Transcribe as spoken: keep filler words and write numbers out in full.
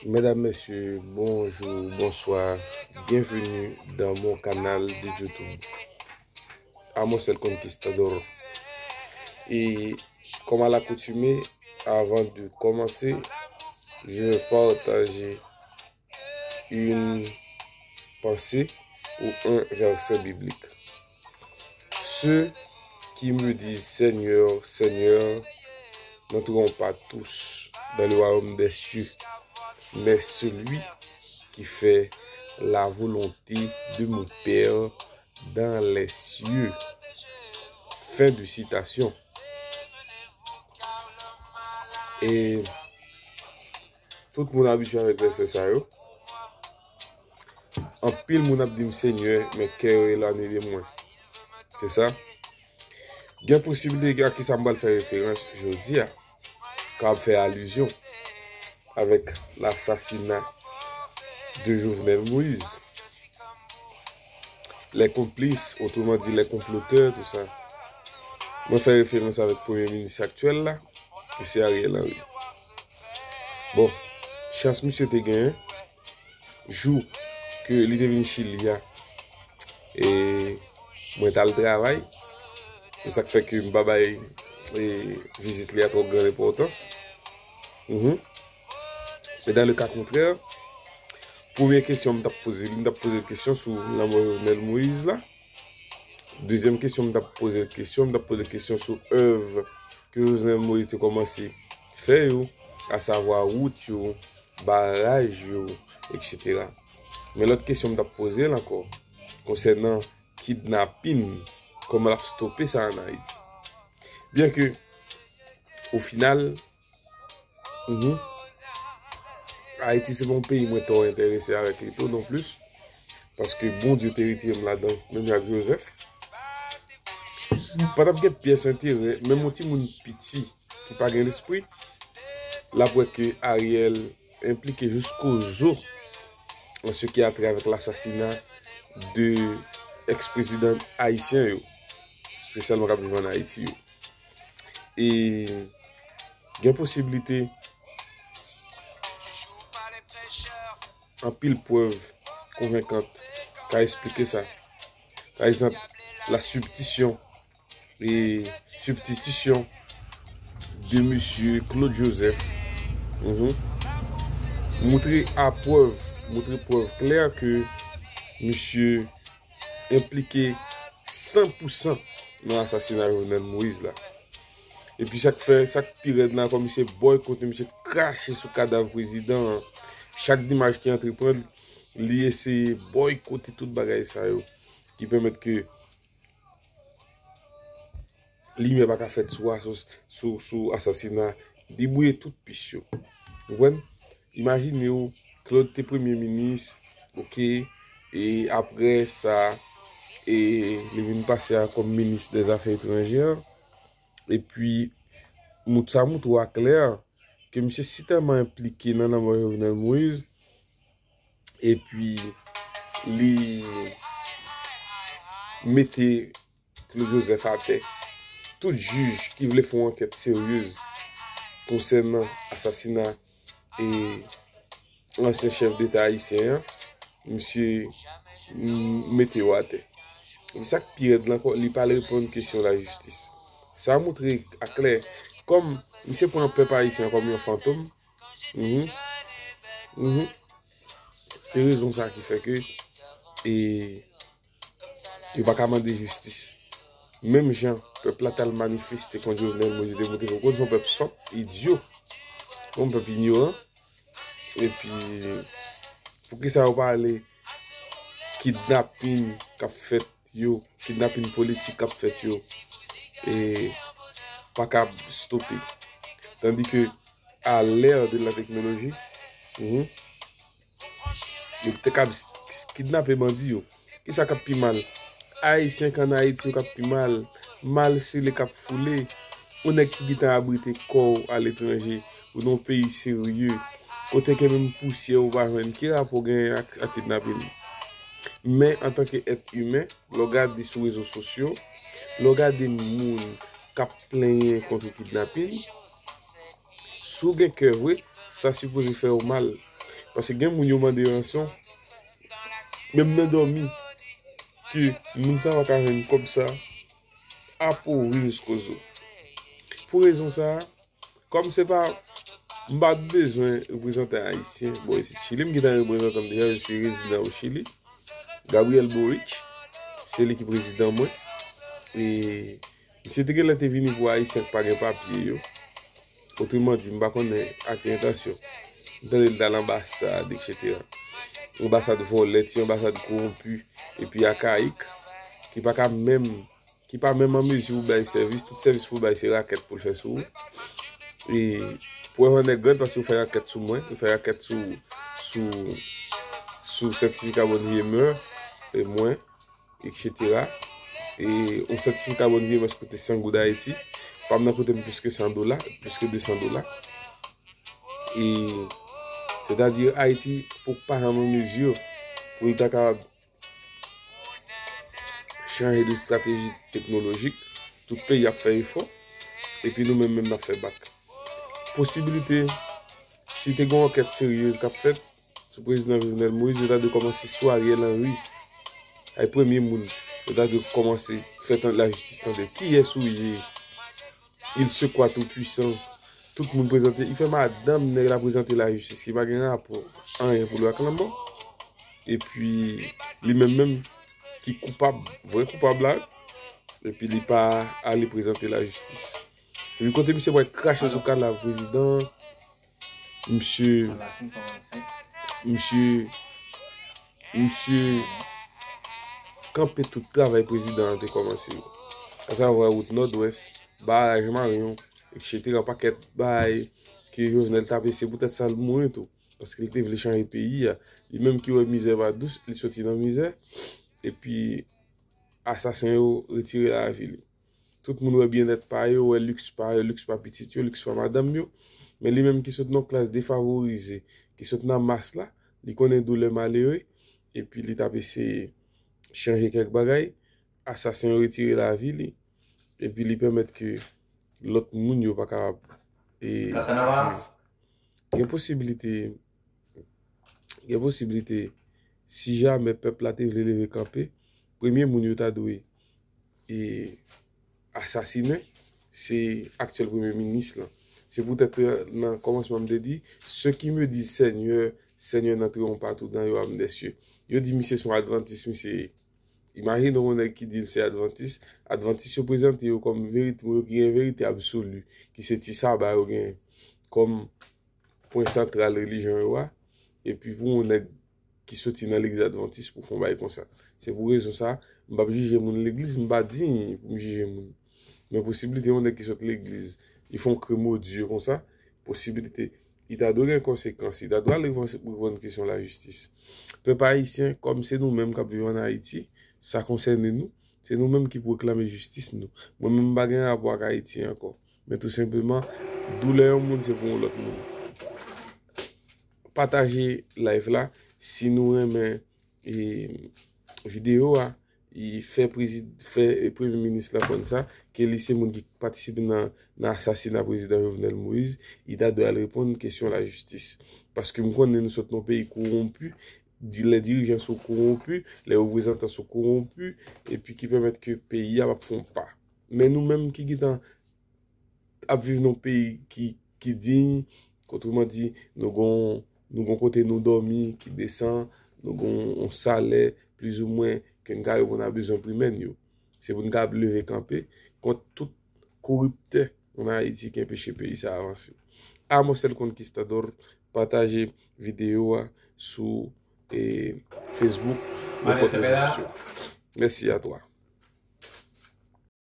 Medam, mesye, bonjou, bonswa. Byenveni dans mon canal de YouTube, Amos el Conquistador. E, comme à l'accoutumée, avant de commencer, je vais partager une pensée ou un verset biblique. Ceux qui me disent, Seigneur, Seigneur, n'entreront pas tous dans le royaume des cieux, mais celui qui fait la volonté de mon Père dans les cieux. Fin de citation. E tout moun abitye avèk vèsè sa yo. Anpil moun ap di m, Senyè, men kè yo elwanye de mwen. Se sa. Gen posiblite a kisa m pral fè referans jodi a, k ap fè alizyon avèk lasasina de Jovenel Moïse. Les complices, autrement dit les comploteurs, tout sa. Mwen fè referans avèk premye minis aktyèl la, ki se Ariel Henry. Bon, chans misye te genyen, jou ke li te vin Chili a, e mwen t al travay. Se sa k fè ke m pa bay, e, vizit li a twò gran enpòtans. Mhm. Men dans le cas contraire, premye kesyon m t ap poze li, m t ap poze l kesyon sou lanmò Jovenel Moïse la. Dezyèm kesyon m t ap poze l kesyon, m t ap poze l kesyon sou èv ke Jovenel Moïse te kòmanse fè yo, asavwa wout yo, baraj yo, etsetera. Men lòt kesyon m t ap poze l ankò, konsènan kidnapin, kòman l ap stope sa ann Ayiti. Byen ke, o final, mhm, Ayiti se pa yon peyi mwen twò enterese avèk li tou non plis, paske Bondye te retire m ladan, menm jan ak Jozèf. Pa t ap gen pyès enterè, menm yon timoun piti ki pa gen lespri, l ap wè ke Ariel enplike jiskozo an ce qui a trait avec l'assassinat de ex-prezidan ayisyen yo, espesyalman k ap viv ann Ayiti yo. E gen posiblite anpil prèv konvenkant ka esplike sa. Pa egzanp, la subtition e substitution de mesye Claude Joseph, mhm, montre a prèv, montre prèv klè ke misye enplike san pou san nan asasina Jovenel Moïse la. Epi sa k fè, sa k pi rèd la ankò, misye bòykote, misye krache sou kadav prezidan an. Chak demach ki antreprann, li eseye bòykote tout bagay sa yo ki pèmèt ke limyè pa ka fèt sou, sou, sou, sou asasina, debouye tout pis yo. Ou konprann? Imajine w, Claude te premye minis, oke, e apre sa, e li vin pase a kòm minis dèzafè etranjè, epi mout sa moutre w aklè ke misye sitèlman enplike nan lanmò Jovenel Moïse, epi li mete Claude Joseph atè. Tout jij ki vle fè yon ankèt seryez konsènan asasina e ansyen chèf deta ayisyen an, misye m- mete yo atè. Epi sa k pi rèd la ankò, li pa al reponn kesyon lajistis. Sa montre aklè, kòm misye pran pèp ayisyen an kòm yon fantom, mhm, mhm, se rezon sa ki fè ke, e, yo pa ka mande jistis. Menm jan pèp la t al manifeste kont Jovenel Moïse, yo te montre ke w konn se yon pèp sòt, idyo, yon pèp inyoran. Epi, poukisa yo pa ale kidnapin k ap fèt yo, kidnapin politik k ap fèt yo, e pa kab stope? Tandi ke à l'ère de la technologie, mhm, yo te kab s- s- kidnape bandi yo. Kisa k ap pi mal? Ayisyen k ann Ayiti yo k ap pi mal. Mal sele k ap foule. Yon nèg ki gentan abrite kò w aletranje, ou nan yon peyi serye, kote ke menm pousyè ou pa jwenn, ki rapò w genyen ak, ak kidnapin? Men antanke èt imen, lè w gade sou rezo sosyo, lè w gade moun k ap plenyen kont kidnapin, si w gen kè vre, sa sipoze fè w mal. Paske gen moun yo mande ranson, menm nan dòmi, ke moun sa pa ka jwenn kòb sa, apouri jiskozo. Pou rezon sa, kòm se pa, m pa bezwen reprezante Ayisyen bò isit Chili, m gentan reprezante m deja, je suis résident au Chili. Gabriel Boric, se li ki prezidan mwen. E misye te genlè te vini pou Ayisyen k pa gen papye yo. Otreman di, m pa konnen a ki entansyon. M tande l t al anbasad, etsetera. Anbasad vòlè, ti anbasad kowonpi, epi akayik, ki pa ka menm, ki pa menm an mezi pou bay sèvis. Tout sèvis pou bay, se rakèt pou l fè sou ou. E pou w wè nèg rèd, paske yo fè rakèt sou mwen, yo fè rakèt sou, sou, sou sètifika bòn vye mè, e mwen, etsetera. E yon sètifika bòn vye mè koute san goud Ayiti. Pa m nan koute m plis ke san dola, plis ke de san dola. E, sètadi, Ayiti poko pa janm an mezi pou l ta kapab chanje de estrateji teknolojik. Tout peyi ap fè efò, epi nou menm menm n ap fè bak. Posiblite, si te gen yon ankèt seryez k ap fèt sou prezidan Jovenel Moïse, yo ta dwe kòmanse sou Ariel Henry. Ay premye moun yo ta dwe kòmanse fè tan, lajistis tande. Kiyès ou ye? Il se croit tout puissant. Tout moun prezante, li fè madanm nèg la prezante lajistis ki pa gen rapò anyen pou l ak lanmò. Epi li menm menm ki koupab, vrè koupab la, epi li pa ale prezante lajistis. Epi kote misye pral krache sou kadav prezidan, misye, misye, misye kanpe tout travay prezidan an te kòmanse yo. Asavwa wout Nòdwès, baraj Marion, etsetera. Pakèt bagay ke Jovenel t ap eseye, poutèt sa l mouri tou. Paske li te vle chanje peyi a. Li menm ki wè mizè pa dous, li soti nan mizè. Epi asasen yo retire lavi li. Tout moun wè byennèt pa yo, wè liks pa yo, liks pa pitit yo, liks pa madanm yo. Men li menm ki sot nan klas defavorize, ki sot nan mas la, li konnen doulè malere, epi li t ap eseye chanje kèk bagay, asasen yo retire lavi li, epi li pèmèt ke lòt moun yo pa kapab e viv. Gen posiblite, gen posiblite, si jamè pèp la te vle leve kanpe, premye moun yo ta dwe e asasinen, se aktyèl premye minis lan. Se poutèt, euh, nan kòmansman m te di, ceux qui me disent Seigneur, Seigneur n'entreront pas tout dans le royaume des cieux. Yo di misye se yon advantis, misye, imajine yon nèg ki di l se advantis. Advantis yo prezante yo kòm verite, moun yo ki gen verite absoli, ki se ti saba yo gen kòm pwen santral relijyon yo a, epi pou yon nèg ki soti nan legliz advantis pou fè yon bagay konsa. Se pou rezon sa, m p ap jije moun legliz, m pa diy pou m jije moun. Men posiblite yon nèg ki sot legliz, li fè yon kre modi konsa, posiblite, li ta dwe gen konsekans, li ta dwe al revan-, reponn kesyon lajistis. Pèp ayisyen, kòm se nou menm k ap viv ann Ayiti, sa konsène nou, se nou menm ki pou reklame jistis nou. Mwen menm m pa gen rapò ak Ayiti ankò. Men tou senpleman, doulè yon moun se pou yon lòt moun. Pataje live la, si nou renmen, e, videyo a, e, fè prezi-, fè, e, premye minis la konn sa, ke li se moun ki patisipe nan, nan asasina prezidan Jovenel Moïse, li ta dwe al reponn kesyon lajistis. Paske m konnen nou sot nan yon peyi kowonpi, di-, lè dirijan sou kowonpi, lè reprezantan sou kowonpi, epi ki pèmèt ke peyi a p ap fè yon pa. Men nou menm ki gentan ap viv nan yon peyi ki, ki diy, otreman di, nou gon, nou gon kote nou dòmi ki desan, nou gon yon salè plizoumwen ke n ka reponn a bezwen primè n yo. Se pou n ka leve kanpe kont tout koriptè ann Ayiti ki anpeche peyi sa a avanse. Amo el Conquistador, pataje videyo a sou, e, Facebook, nenpòt rezo sosyo. Merci à toi.